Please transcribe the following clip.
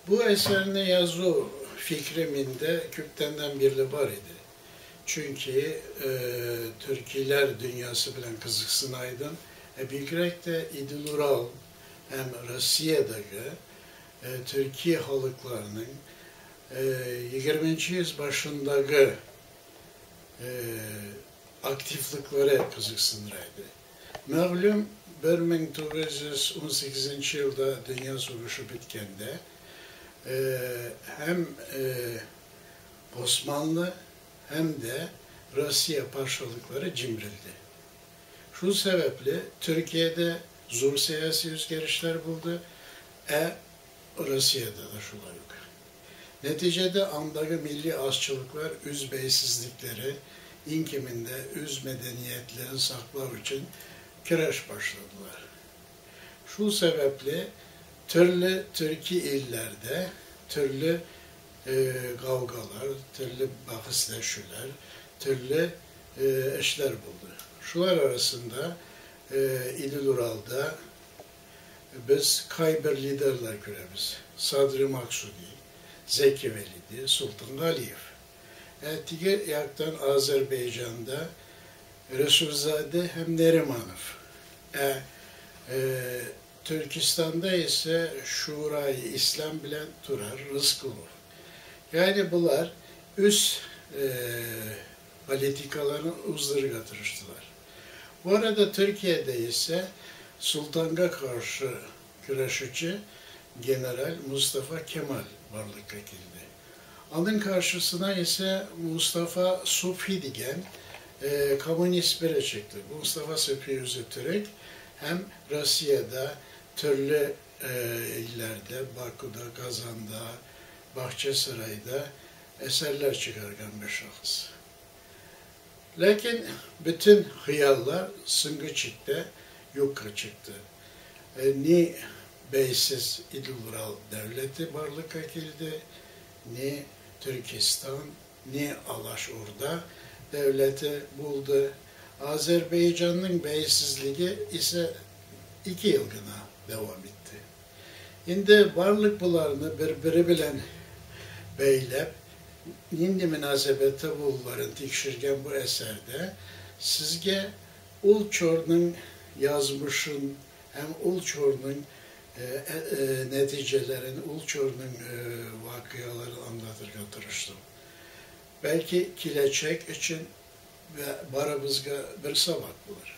Bu eserini yazу fikri minde köptenden birli bar idi. Çünkü Türkiler dünyası bilen kızıksınaydım. Bigrek de İdil Ural hem Rusya'daki Türkiye halklarının 20. yüz başındaki aktiflikleri kızıksınıraydı. Malum 1918 yılda Dünya Savaşı bitkende hem Osmanlı hem de Rusya parçalıkları cimrildi. Şu sebeple Türkiye'de zor siyasi özgerişler buldu, Rusya'da da şular yok. Neticede andaki milli azçılıklar üzbeysizlikleri, inkiminde üz medeniyetlerini saklav için kireş başladılar. Şu sebeple türlü Türkiye illerde türlü kavgalar, türlü bahsleşüler, türlü işler buldu. Şular arasında İdil Ural'da biz kayber liderler göremiz. Sadri Maksudi, Zeki Velidi, Sultan Galiyev. Diğer yaktan Azerbaycan'da Resulzade hem Nerimanov. Türkistan'da ise Şurayı İslam bilen Turar Rızkulov. Yani bunlar üst politikalarını uzdırı tırıştılar. Bu arada Türkiye'de ise Sultan'a karşı güreşçi General Mustafa Kemal varlık edildi. Onun karşısına ise Mustafa Suphi diyen komünist biri çıktı. Mustafa Suphi Öztürk hem Rusya'da türlü illerde, Bakü'de, Kazan'da, Bahçesaray'da eserler çıkargan bir şahıs. Lakin bütün hıyallar Sıngıçık'ta yoka çıktı. Ni beysiz İdil Ural devleti varlık edildi, ni Türkistan, ni Alaşur'da devleti buldu. Azerbaycan'ın beysizliği ise 2 yılgına devam etti. Şimdi varlık bularını birbiri bilen beylep, nindi münasebette bulların tekşirgen bu eserde sizge Ulçor'un yazmışın hem Ulçor'un neticelerini, Ulçor'un vakıyalarını anlatırken tırıştım. Belki kileçek için ve barabızga bir sabak bulur.